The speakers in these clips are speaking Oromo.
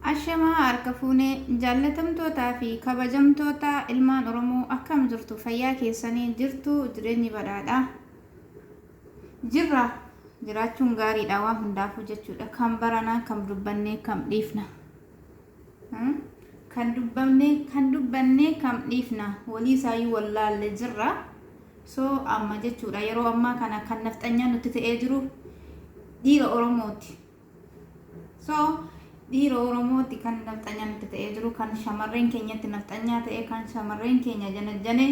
Ashamaa harka fuune jaallatamtootaa fi kabajamtoota ilmaan Oromoo, akkam jirtu? Fayyaa keessanii jirtu? Jireenyi badhaadha jirra. Jiraachuun gaariidha waan hundaafuu jechuudha. Kan baranaa kam dubbannee kam dhiifna, kan dubbannee kan dubbannee kam dhiifna, walii isaayyuu wallaalle jirra. So amma jechuudha, yeroo ammaa kana kan nafxanyaa nutti ta'ee jiru dhiira Oromooti. So dhiira Oromooti kan nafxanyaa nutti ta'ee jiru, kan shamarreen keenyatti nafxanyaa ta'e, kan shamarreen keenya janajjanee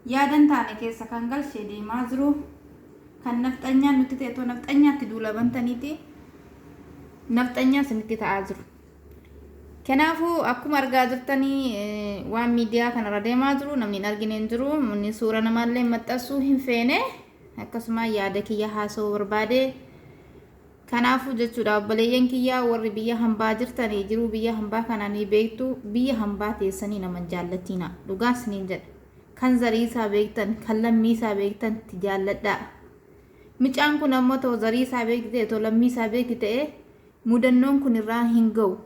yaadan taane keessa kan galchee deemaa jiru, kan nafxanyaa nutti ta'e too nafxanyaatti duula bantaniiti nafxanyaa isinitti ta'aa jiru. Kanaafuu akkuma argaa jirtanii waan miidiyaa kanarra deemaa jiru namni hin argine hin jiru. Inni suura namaallee maxxansuu hin feene, akkasuma yaada kiyya haasa'uu barbaade. Kanaafuu jechuudha, obboleeyyan kiyyaa warri biyya hambaa jirtanii, jiruu biyya hambaa kana ni beektu. Biyya hambaa teessanii nama hin jaallatiina, dhugaa isiniin jedha. Kan zarii isaa beektan, kan lammii isaa beektan itti jaalladhaa. Micaan kun ammoo too zarii isaa beekti ta'e, too lammii isaa beekti ta'e, mudannoon kun irraa hin ga'u.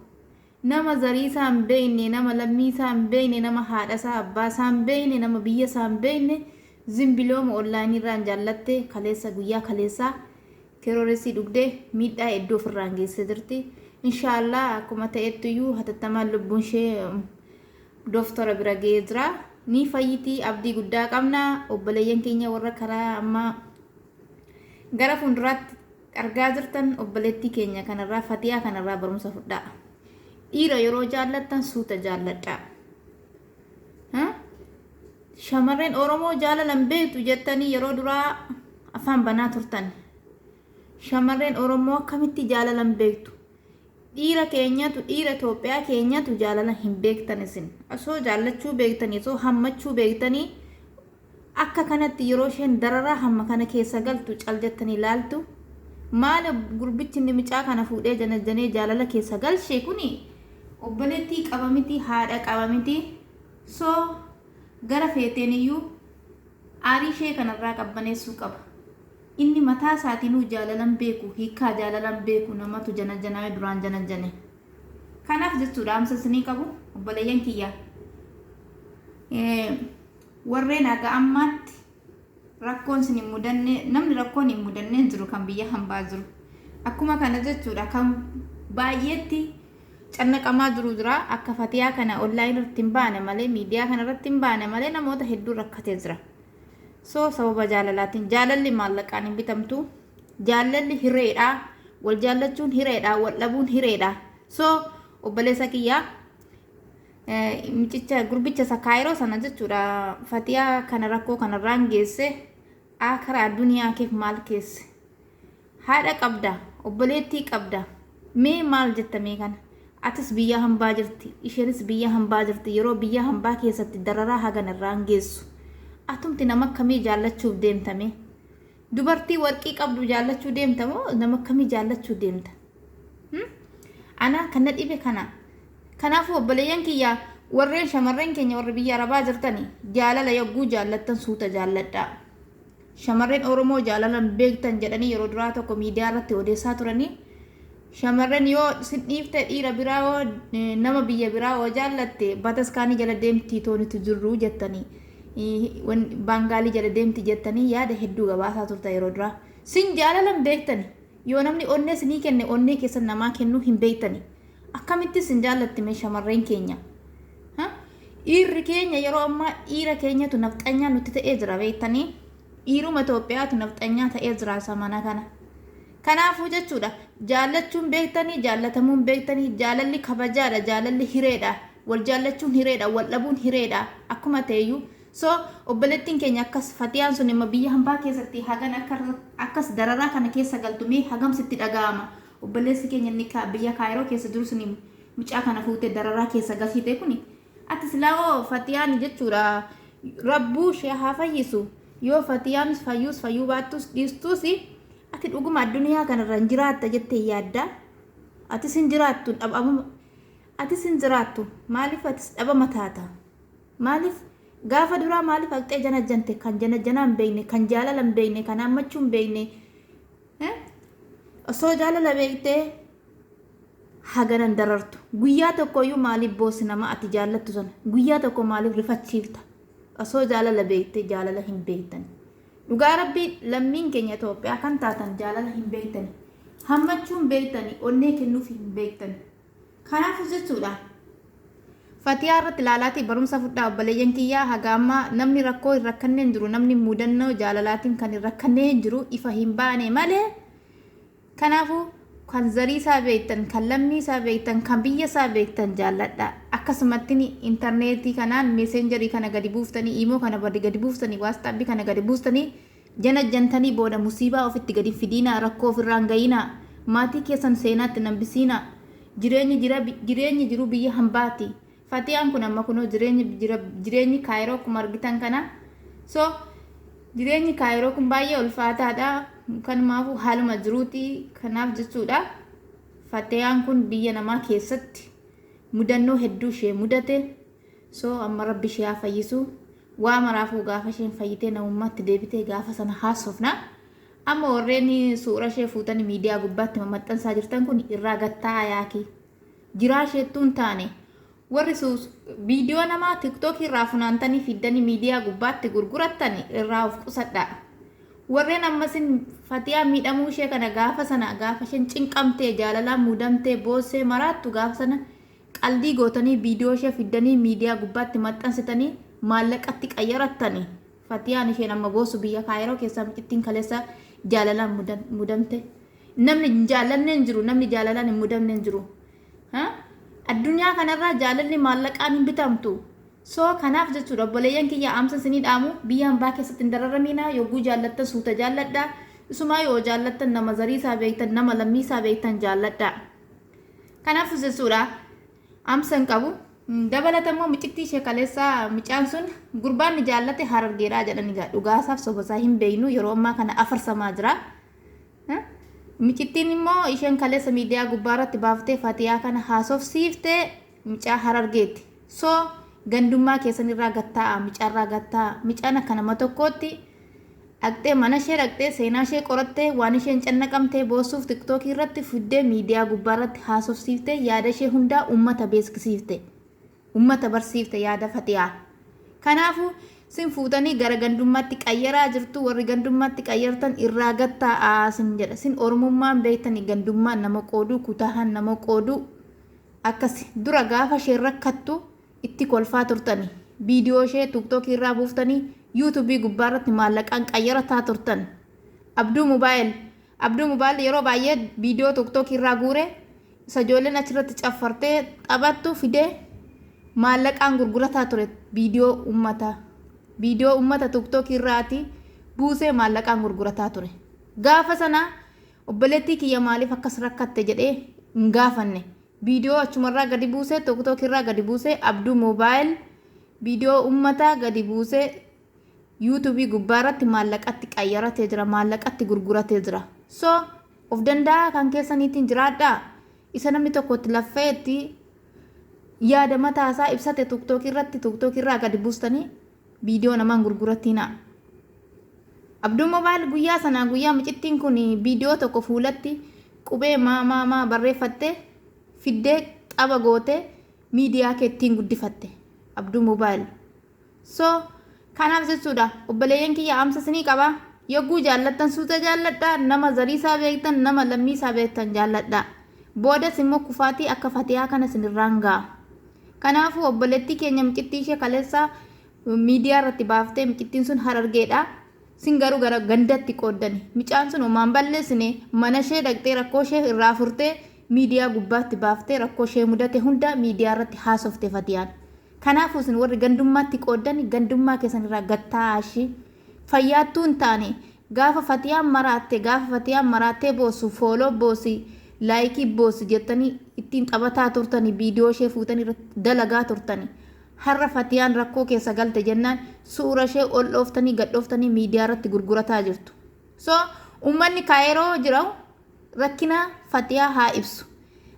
Nama zarii isaa hin beekne, nama lammii isaa hin beekne, nama haadha isaa abbaa isaa hin beekne, nama biyya isaa hin beekne zimbilooma onlaayinii irraan jaallatte kaleessa, guyyaa kaleessaa Keroresii dhugdee miidhaa hedduu ofirraan geessee jirti. Inshaallah akkuma ta'ettuyyuu hatattamaan lubbuun ishee dooftora bira ga'ee jira. Ni fayyiti, abdii guddaa qabna. Obboleeyyan keenya warra karaa ammaa gara fuulduraatti argaa jirtan, obboleettii keenya kanarraa, Fatiyaa kanarraa barumsa fudhaa. Dhiira yeroo jaallattan suuta jaalladhaa. Shamarreen Oromoo jaalala hin beektu jettanii yeroo duraa afaan banaa turtan. Shamarreen Oromoo akkamitti jaalala hin beektu? Dhiira keenyatu, dhiira Itoophiyaa keenyatu jaalala hin beektan isin. Osoo jaallachuu beektanii, osoo hammachuu beektanii, akka kanatti yeroo isheen dararaa hamma kana keessa galtu cal jettanii ilaaltu. Maal gurbichi inni micaa kana fuudhee janajjanee jaalala keessa galche kuni obboleettii qaba miti, haadha qaba miti. So gara feeteen iyyuu aarii ishee kanarraa qabbaneessuu qaba. Inni mataa isaatiinuu jaalalan beeku, hiikkaa jaalalan beeku, namatu janajjanaawe duraan janajjane. Kanaaf jechuudha, dhaamsa isinii qabu, obboleeyyan kiyya. Warreen haga ammaatti rakkoon isin hin mudanne, namni rakkoon hin mudanne hin jiru kan biyya hambaa jiru. Akkuma kana jechuudha, kan baay'eetti cannaqamaa jiru jira. Akka Fatiyaa kana online irratti hin baane malee, miidiyaa kana irratti hin baane malee, namoota hedduu rakkatee jira. So sababa jaalalaatiin, jaalalli maallaqaan hin bitamtu. Jaalalli hireedha. Wal jaallachuun hireedha. Wal dhabuun hireedha. So obboleessa kiyyaa, micicha gurbicha isa Kaayiroo sana jechuudha, Fatiyaa kana rakkoo kanarraan geesse, akara addunyaa keef maal keesse? Haadha qabda, obboleettii qabda, mee maal jetta mee kana? Atis biyya hambaa jirti, isheenis biyya hambaa jirti. Yeroo biyya hambaa keessatti dararaa hagan irraan geessu, atumti nama akkamii jaallachuuf deemtame? Dubartii warqii qabdu jaallachuu deemta moo nama akkamii jaallachuu deemta? Ana kan na dhibe kana. Kanaafuu obboleeyyan kiyya, warreen shamarreen keenya warri biyya arabaa jirtani, jaalala yogguu jaallattan suuta jaalladhaa. Shamarreen Oromoo jaalalan beektan jedhanii yeroo duraa tokko miidiyaa irratti odeessaa turanii, shamarreen yoo sin dhiifte dhiira biraa yoo nama biyya biraa yoo jaallatte bataskaanii jala deemtii toonitu jirru jettanii, baangaalii jala deemti jettanii yaada hedduu gabaasaa turta yeroo duraa. Sin jaalalan beektani. Yoo namni onnee sinii kenne onnee keessan namaa kennuu hin beektani. Akkamitti sin jaallatti mee shamarreen keenya? Dhiirri keenya yeroo ammaa dhiira keenyatu nafxanyaa nutti ta'ee jira beektanii? Dhiiruma Itoophiyaatu nafxanyaa ta'ee jira samana kana. Kanaafuu jechuudha, jaallachuun beektanii, jaallatamuun beektanii, jaalalli kabajaadha, jaalalli hireedha, wal jaallachuun hireedha, wal dhabuun hireedha akkuma ta'eyyuu. So obboleettiin keenya akkas Fatiyaan sun immoo biyya hambaa keessatti hagan akka akkas dararaa kana keessa galtu mee hagam sitti dhaga'ama? Obboleessi keenya inni biyya Kaayiroo keessa jiru sun mucaa kana fuutee dararaa keessa galchite kuni, ati silaa hoo? Fatiyaan jechuudha, rabbuu ishee haa fayyisu. Yoo Fatiyaanis fayyuus fayyuu baattus dhiistuus, ati dhuguma addunyaa kanarra hin jiraatta jettee yaadda? Atis hin jiraattu, dhabama. Atis hin jiraattu. Maaliif atis dhabama taata? Maaliif gaafa duraa maaliif haqxee janajjante? Kan janajjanaa hin beekne, kan jaalala hin beekne, kan hammachuu hin beekne. Osoo jaalala beektee Haganan darartu. Guyyaa tokkoyyuu maaliif boossi nama ati jaallattu sana? Guyyaa tokko maaliif rifachiifta? Osoo jaalala beektee jaalala hin beektan. Dhugaa Rabbii, lammiin keenya Itoophiyaa kan taatan jaalala hin beektani. Hammachuu hin beektani, onnee kennuuf hin beektani. Kanaaf jechuudha. Fatiyaa irratti ilaalaatii barumsa fudhaa, obboleeyyan kiyyaa. Haga ammaa namni rakkoo hin rakkanne hin jiru, namni mudannoo jaalalaatiin kan hin rakkanne hin jiru, ifa hin baane malee. Kanaafuu kan zarii isaa beektan, kan lammii isaa beektan, kan biyya isaa beektan jaalladha. Akkasumatti intarneetii kanaan Messengerii kana gadi buuftanii, imo kana gadi buuftanii, WhatsAppii kana gadi buustanii jana jantanii booda musiibaa ofitti gadi fidiinaa, rakkoo ofirraan gayinaa, maatii keessan seenaatti nambisiinaa. Jireenyi jiru biyya hambaati. Fatiyaan kun amma kunoo jireenyi Kaayiroo akkuma argitan kana. So jireenyi Kaayiroo kun baay'ee ulfaataadha. Kanumaafuu haaluma jiruuti kanaaf jechuudha. Fatiyaan kun biyya namaa keessatti mudannoo hedduu ishee mudate. So amma Rabbi ishee haa fayyisu. Waa maraafuu gaafa isheen fayyitee namummaatti deebitee gaafa sana haasofna. Amma warreen suura ishee fuutanii miidiyaa gubbaatti maxxansaa jirtan kun irraa gattaa yaaki. Jiraa isheettuu hin taane. Warri viidiyoo namaa TikTokii irraa funaantanii fiddanii miidiyaa gubbaatti gurgurattan irraa of qusadhaa. Warreen ammasin Fatiyaa miidhamuu ishee kana gaafa sana, gaafa isheen cinqamtee jaalalaan muudamtee boossee maraattu, gaafa sana qaldii gootanii viidiyoo ishee fiddanii miidiyaa gubbaatti maxxansitanii maallaqatti qayyarattanii. Fatiyaan isheen amma boossu biyya Kaayiroo keessaa micittiin kaleessa jaalalaan mudamte. Namni hin jaallanne hin jiru, namni jaalalaan hin mudamne hin jiru. Addunyaa kanarraa jaalalli maallaqaan hin bitamtu. So kanaaf jechuudha, obboleeyyan kiyya, amsa isinii dhaamu, biyya hambaa keessatti hin dararamiina. Yogguu jaallattan suuta jaalladha. Isumaa yoo jaallattan nama zarii isaa beektan, nama lammii isaa beektan jaalladha. Kanaaf jechuudha, amsa hin qabu. Dabalata immoo micittii ishee kaleessaa, micaan sun gurbaan ni jaallate Harargeedhaa jedhani gaa, dhugaasaaf sobasaa hin beeknu, yeroo ammaa kana afarsamaa jira. Micittiin immoo isheen kaleessa miidiyaa gubbaa irratti baaftee Fatiyaa kana haasofsiiftee micaa Harargeetti. So gandummaa keessan irraa gattaa'a, micaarraa gattaa'a. Micaan akka nama tokkootti dhaqxee mana ishee dhaqxee seenaa ishee qorattee waan isheen cannaqamtee boossuuf TikTokii irratti fiddee miidiyaa gubbaa irratti haasofsiiftee yaada ishee hundaa uummata beeksisiifte. Uummata barsiifte yaada Fatiyaa. Kanaafuu sin fuutanii gara gandummaatti qayyaraa jirtu, warri gandummaatti qayyartan irraa gattaa'aa sin jedha. Sin Oromummaan beektanii gandummaan nama qooduu, kutaahan nama qooduu akkas dura gaafa isheen rakkattu itti kolfaa turtani. Viidiyoo ishee TikTokii irraa buuftanii YouTubeii gubbaa irratti maallaqaan qayyarataa turtan. Abduu Mobaayil, Abduu Mobaayil yeroo baay'ee viidiyoo TikTokii irraa guure isa ijoolleen achirratti caffartee taphattu fidee maallaqaan gurgurataa ture viidiyoo uummataa. Viidiyoo uummata TikTokii irraati buusee maallaqaan gurgurataa ture. Gaafa sana obboleettii kiyya maaliif akkas rakkatte jedhee hin gaafanne. Viidiyoo achumarraa gadi buusee, TikTokii irraa gadi buusee, Abduu Mobaayil viidiyoo uummataa gadi buusee YouTubeii gubbaa irratti maallaqatti qayyaratee jira, maallaqatti gurguratee jira. So of danda'a kan keessaniitiin jiraadhaa. Isa namni tokko itti laffa'eetti yaada mataa isaa ibsate TikTokii irratti TikTokii irraa gadi buustanii viidiyoo namaan gurguratiinaa. Abduu Mobaayil guyyaa sanaa, guyyaa micittiin kun viidiyoo tokko fuulatti qubee maa maa maa barreeffatte fiddee xaba gootee miidiyaa kee ittiin guddifatte. Abduu Mobaayil. So kanaaf jechuudha, obboleeyyan kiyya, amsa isinii qaba. Yogguu jaallattan suuta jaalladha, nama zarii isaa beektan, nama lammii isaa beektan jaalladha. Boodas immoo kufaatii akka Fatiyaa kana isinirraan ga'a. Kanaafuu obboleettii keenya micittii ishee kaleessa miidiyaa irratti baaftee, micittiin sun Harargeedha. Sin garuu gara gandatti qooddani. Micaan sun homaan balleessine, mana ishee dhaqxee rakkoo ishee irraa furtee miidiyaa gubbaatti baaftee rakkoo ishee mudate hunda miidiyaa irratti haasofte Fatiyaan. Kanaafuu isin warri gandummaatti qooddani gandummaa keessan irraa gattaa'aa ishii. Fayyaattuu hin taane gaafa Fatiyaan maraatte, gaafa Fatiyaan maraattee boossu follow boosi, likeii boosi jettanii ittiin taphataa turtani, viidiyoo ishee fuutanii irratti dalagaa turtani. Har'a Fatiyaan rakkoo keessa galte jennaan suura ishee ol dhooftanii gad dhooftanii miidiyaa irratti gurgurataa jirtu. So uummanni Kaayiroo jiru rakkina Fatiyaa haa ibsu.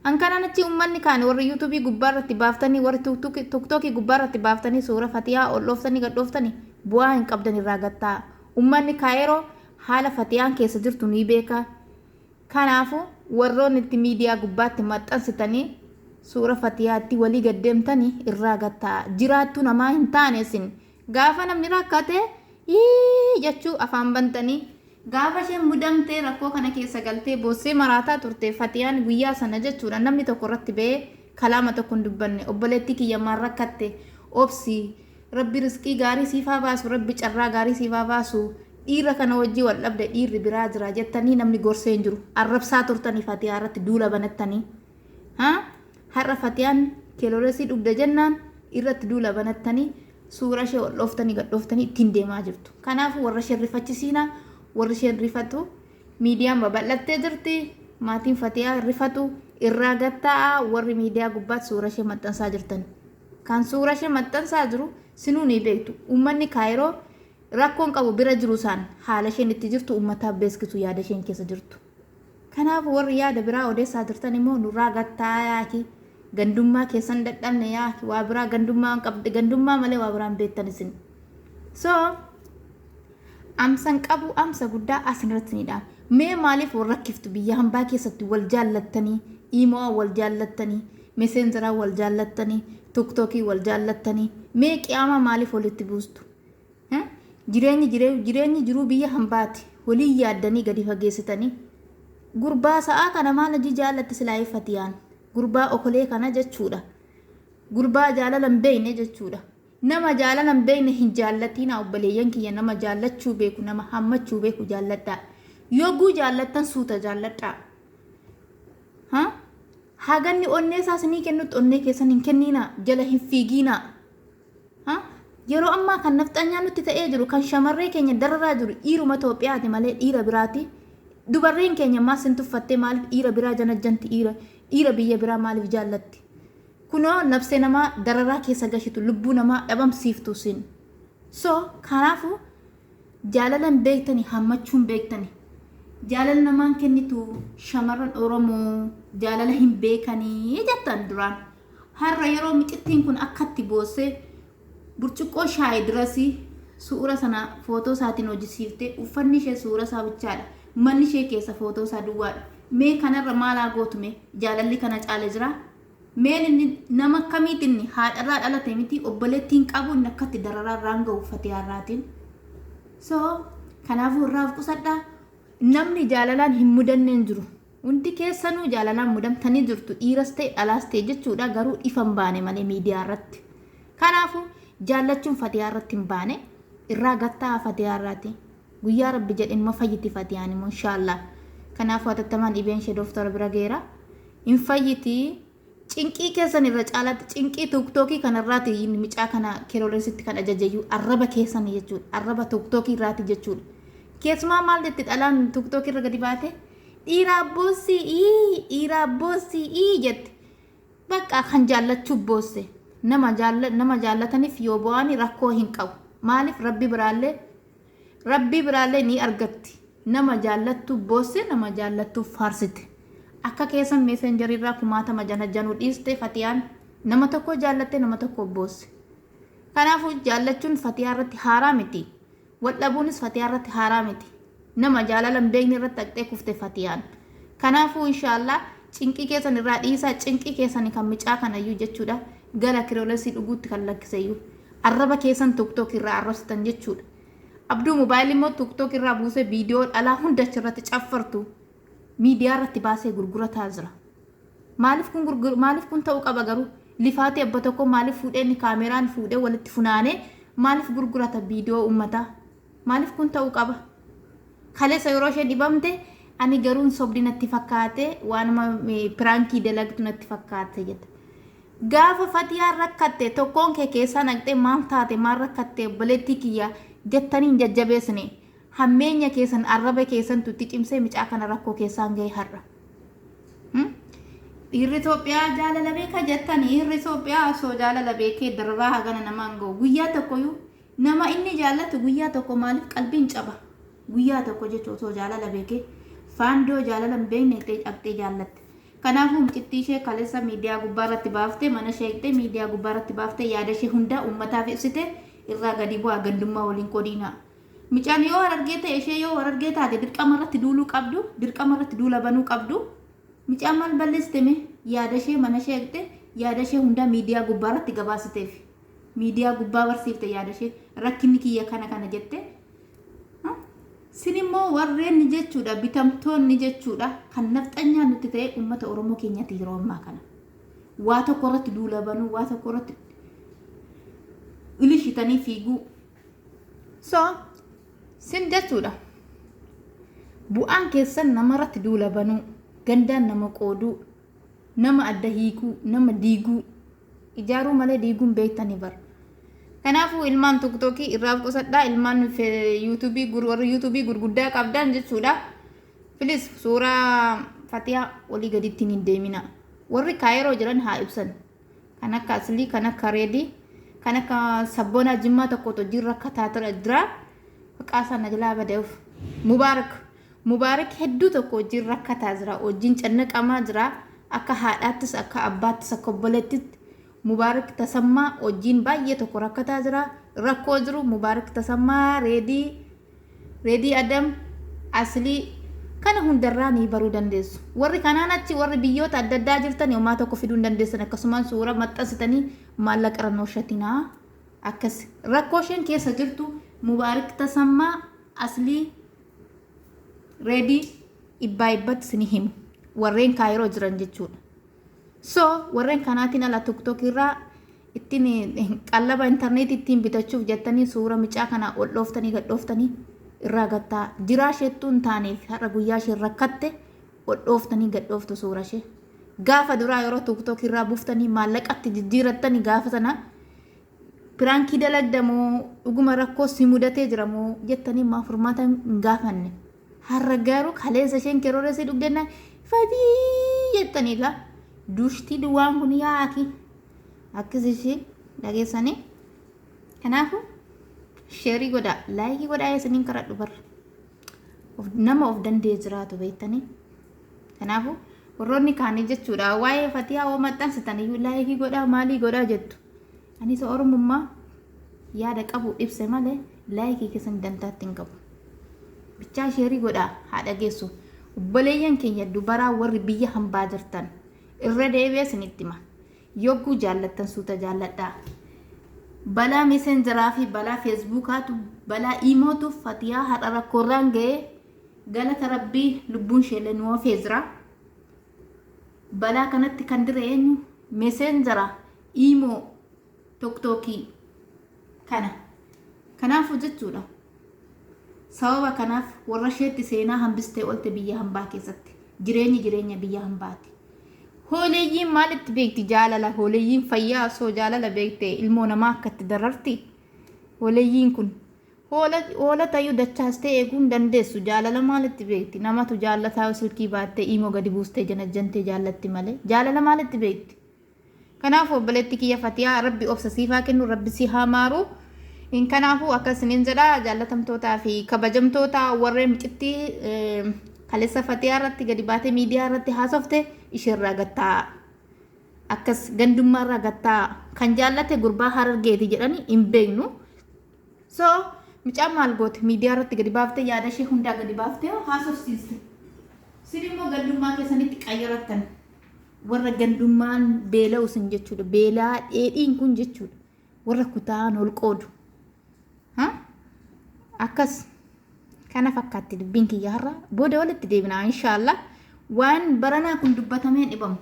Hankanaan achi uummanni kaan warri YouTubeii gubbaa irratti baaftanii, warri TikTokii gubbaa irratti baaftanii suura Fatiyaa ol dhooftanii gad dhooftanii bu'aa hin qabdan, irraa gattaa. Uummanni Kaayiroo haala Fatiyaan keessa jirtu ni beeka. Kanaafuu Warroonni itti miidiyaa gubbaatti maxxansitanii suura Fatiyaatti walii gaddeemtanii irraa gattaa jiraattuu namaa hin taane. Isin gaafa namni rakkate ii jechuu afaan bantanii, gaafa isheen mudamtee rakkoo kana keessa galtee boossee maraataa turte Fatiyaan guyyaa sana jechuudha, namni tokko irratti ba'ee kalaama tokko hin dubbanne. Obboleettii kiyya, maal rakkatte, obsi, Rabbi riskii gaarii siifaa baasu, Rabbi carraa gaarii siifaa baasu, dhiira kana wajjii wal dhabde, dhiirri biraa jira jettanii namni gorsee hin jiru. Arrabsaa turtanii Fatiyaa irratti duula banattanii. Har'a Fatiyaan keeloresii dhugde jennaan irratti duula banattanii suura ishee ol dhooftanii gad dhooftanii ittiin deemaa jirtu. Kanaafuu warra isheen rifachisiina, warri isheen rifatu miidiyaan babal'attee jirti. Maatiin Fatiyaa rifatu irraa gattaa'a warri miidiyaa gubbaatti suura ishee maxxansaa jirtan. Kan suura ishee maxxansaa jiru sinuu ni beektu. Uummanni Kaayiroo rakkoon qabu bira jiru isaan haala isheen itti jirtu uummataaf beeksisu, yaada isheen keessa jirtu. Kanaaf warri yaada biraa odeessaa jirtan immoo nurraa gattaa yaaki. Gandummaa keessan dadhabne yaaki, waa biraa gandummaa qabde, gandummaa malee waa biraan beektan isin. So amsan qabu amsa guddaa asirratti ni dhaama. Mee maaliif wal rakkiftu? Biyya hambaa keessatti wal jaallattanii, iimoo wal jaallattanii, messengeraa wal jaallattanii, tiktookii wal jaallattanii, mee qiyaamaa maaliif walitti buustu? Jireenyi jireenyi jiruu biyya hambaati. Walii yaaddanii gadi fageessitanii. Gurbaa sa'aa kana maal hojii jaallatti silaa Fatiyaan? Gurbaa okolee kana jechuudha. Gurbaa jaalala hin beekne jechuudha. Nama jaalala hin beekne hin jaallatinaa, obboleeyyan kiyya. Nama jaallachuu beeku, nama hammachuu beeku jaalladhaa. Yogguu jaallattan suuta jaalladhaa. Haganni onnee isaas ni kennutti onnee keessan hin kenninaa, jala hin fiiginaa. Yeroo ammaa kan nafxanyaa nutti ta'ee jiru, kan shamarree keenya dararaa jiru dhiiruma Itoophiyaati malee dhiira biraati. Dubarreen keenya maal sin tuffattee? Maaliif dhiira biraa janajjanti? Dhiira biyya biraa maaliif jaallatti? Kunoo nafsee namaa dararaa keessa gashitu, lubbuu namaa dhabamsiiftu sin. So kanaafuu jaalala hin beektani, hammachuu hin beektani. Jaalala namaan kennitu, shamarran Oromoo jaalala hin beekanii jettan duraan. Har'a yeroo micittiin kun akkatti boossee burcuqqoo shaayii dirasii suura sana footoo isaatiin hojjisiiftee, uffanni ishee suura isaa bichaadha. Manni ishee keessa footoo isaa duwwaadha. Mee kanarra maalaa gootu mee? Jaalalli kana caale jira? Meen inni nama akkamiiti? Inni haadharraa dhalate miti, obboleettiin qabu, inni akkatti dararaa irraan gahu Fatiyaarraatiin. So kanaafuu irraa of qusadhaa. Namni jaalalaan hin mudanne hin jiru. Hundi keessanuu jaalalaan mudamtanii jirtu, dhiiras ta'e dhalaas ta'e jechuudha, garuu ifa hin baane malee miidiyaa irratti. Kanaafuu jaallachuun Fatiyaa irratti hin baane, irraa gattaa Fatiyaa irraati. Guyyaa Rabbi jedhe immoo fayyiti Fatiyaan immoo inshaallah. Kanaafuu hatattamaan dhibeen ishee dooktora bira geera. Hin fayyiti. Cinqii keessan irra caalaatti cinqii tiktookii kanarraati micaa kana keroolesitti kan ajajayyuu arraba keessan jechuudha. Arraba tiktookii irraati jechuudha. Keessumaa maal jetti dhalaan tiktookii irra gadi baate? Dhiiraa boossii ii, dhiiraa boossii ii jette. Bakka kan jaallachuu boosse. Nama jaallataniif yoo bo'ani rakkoo hin qabu. Maaliif? Rabbi biraallee ni argatti. Nama jaallattuu boosse, nama jaallattuu faarsite. Akka keessan messengerii irraa kumaatama jana januu dhiiste Fatiyaan nama tokko jaallatte, nama tokko boosse. Kanaafuu jaallachuun Fatiyaa irratti haaraa miti. Wal dhabuunis Fatiyaa irratti haaraa miti. Nama jaalala hin beekne irratti dhaqxee kufte Fatiyaan. Kanaafuu inshaallah cinqii keessan irraa dhiisaa, cinqii keessan kan micaa kanayyuu jechuudha. Gara kiroolesii dhuguutti kan lakkiseyyuu. Arraba keessan tiktook irraa arrabsitan jechuudha. Abduu mobaayilii immoo tiktook irraa buusee viidiyoo dhalaa hunda achirratti caffartu miidiyaa irratti baasee gurgurataa jira. Maaliif kun ta'uu qaba garuu? Lifaatii abba tokko maaliif fuudhee inni kaameraan fuudhee walitti funaanee maaliif gurgurata viidiyoo uummataa? Maaliif kun ta'uu qaba? Kaleessa yeroo isheen dhibamte ani garuu sobdi natti fakkaate, waanuma prankii dalagtu natti fakkaate jette. Gaafa Fatiyaan rakkatte tokkoon kee keessaa naqxee maal taate, maal rakkatte obboleettii kiyya jettanii hin jajjabeessine. Hammeenya keessan, arraba keessantu itti cimsee micaa kana rakkoo keessaan ga'e har'a. Dhiirri Itoophiyaa jaalala beeka jettan, dhiirri Itoophiyaa osoo jaalala beekee dararaa hagana namaan ga'u? Guyyaa tokkoyyuu nama inni jaallatu guyyaa tokko maaliif qalbiin caba? Guyyaa tokko jechuun osoo jaalala beekee faandoo jaalala hin beekne dhaqxee jaallatte. Kanaafuu mucittii ishee kaleessa miidiyaa gubbaa irratti baaftee, mana ishee hiiktee miidiyaa gubbaa irratti baaftee, yaada ishee hundaa uummataaf ibsite, irraa gadi bu'aa, gandummaa waliin qodiinaa. Mucaan yoo Harargee ta'e, ishee yoo Harargee taate, dirqama irratti duuluu qabdu, dirqama irratti duula banuu qabdu. Micaan maal balleessite mee? Yaada ishee mana ishee eegde, yaada ishee hundaa miidiyaa gubbaa irratti gabaasiteef. Miidiyaa gubbaa barsiifte yaada ishee, rakkinni kiyya kana kana jette. Sin immoo warreen jechuudha, bitamtoonni jechuudha, kan nafxanyaa nutti ta'e uummata Oromoo keenyatti yeroo ammaa kana. Waa tokko irratti duula banuu, waa tokko irratti ilishitanii fiiguu. So, sin jechuudha. Bu'aan keessan namarratti duula banuu, gandaan nama qooduu, nama adda hiikuu, nama diiguu, ijaaruu malee diiguun beektanii bara. Kanaafuu ilmaan TikTokii irraa qusadhaa, ilmaan YouTubeii, warri YouTubeii gurguddaa qabdan jechuudha. Please, suuraa Fatiyaa olii gaditti hin deemina. Warri Kaayiroo jiran haa ibsan. Kan akka Aslii, kan akka Reedii, kan akka Sabboonaa Jimmaa tokkotu hojiin rakkataa jira. Maqaa isaa na jalaa badeef. Mubaarak. Mubaarak hedduu tokko hojiin rakkataa jira. Hojiin cannaqamaa jira. Akka haadhaattis, akka abbaattis, akka obboleettitti. Mubaarak Tasammaa hojiin baay'ee tokko rakkataa jira. Rakkoo jiru Mubaarak Tasammaa, Reedii, Reedii Adam, Aslii kana hundarraa ni baruu dandeessu. Warri kanaan achi warri biyyoota adda addaa jirtan homaa tokko fiduu hin dandeessan. Akkasumaan suura maxxansitanii maallaqa irra nooshatinaa. Akkas rakkoo isheen keessa jirtu Mubaarak Tasammaa, Aslii, Reedii dhibbaa dhibbatti isin himu. Warreen Kaayiroo jiran jechuudha. So warreen kanaatiin ala TikTok irraa ittiin qallaba intarneetii ittiin bitachuuf jettanii suura micaa kana ol dhooftanii gad dhooftanii irraa gattaa jiraa isheettuu hin taaneef har'a guyyaa isheen rakkatte ol dhooftanii gad dhooftu suura ishee. Gaafa duraa yeroo TikTok irraa buuftanii maallaqatti jijjiirattanii gaafa sana prankii dalagdamoo dhuguma rakkoo si mudatee jiramoo jettanii maa furmaata hin gaafanne. Har'a garuu kaleessa isheen kerooressii dhugdennaan fatii jettaniidha. Dushtii duwwaan kun yaaki. Akkas ishee dhageessanii. Kanaafuu share godhaa, like godhaa, isiniin karadhu barra. Nama of danda'ee jiraatu beektanii. Kanaafuu warroonni kaanii jechuudha waa'ee Fatiyaa hoo maxxansitan iyyuu like godhaa, maalii godhaa jettu. Anis Oromummaa yaada qabu ibse malee like keessan dantaatti hin qabu. Bichaa share godhaa haa dhageessu. Obboleeyyan keenya dubaraa warri biyya hambaa jirtan irra deebi'ee isinitti hima. Yogguu jaallattan suuta jaalladhaa. Balaa Messengeraa fi balaa Facebookaatu, balaa Imootu Fatiyaa har'a rakkoorraan ga'ee, galata Rabbii lubbuun isheellee nu hafee jira. Balaa kanatti kan dire eenyu? Messengera, Imo, TikTokii kana. Kanaafuu jechuudha. Sababa kanaaf warra isheetti seenaa hambistee oolte biyya hambaa keessatti. Jireenyi jireenya biyya hambaati. Hooleeyyiin maalitti beekti jaalala? Hooleeyyiin fayyaa osoo jaalala beekte ilmoo namaa akka itti dararti. Hooleeyyiin kun hoola tayyuu dachaastee eeguu hin dandeessu. Jaalala maalitti beekti? Namatu jaallataa silkii baattee Imo gadi buustee janajjantee jaallatti malee. Jaalala maalitti beekti? Kanaaf obboleetti kiyya Fatiyaa, Rabbi obsa siifaa kennu, Rabbi si haa maaru. Kanaafuu akkasiniin jedha, jaallatamtootaa fi kabajamtoota warreen micittii kaleessa Fatiyaa irratti gadi baatee miidiyaa irratti haasofte isheerraa gattaa. Akkas gandummaarraa gattaa, kan jaallate gurbaa Harargeeti jedhanii hin beeknu. So mucaan maal goote? Miidiyaa irratti gadi baaftee yaada ishee hundaa gadi baaftee haasofsiiste. Sin immoo gandummaa keessanitti qayyarattan. Warra gandummaan beela'u sin jechuudha. Beelaa dheedhiin kun jechuudha. Warra kutaan ol qoodu. Akkas kana fakkaatti dubbiin kiyya har'a, booda walitti deebina inshaallah. Waan baranaa kun dubbatamee dhibamu.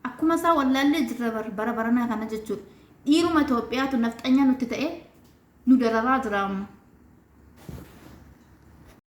Akkuma isaa wallaallee jirra bara baranaa kana jechuudha. Dhiiruma Itoophiyaatu nafxanyaa nutti ta'e nu dararaa jira amma.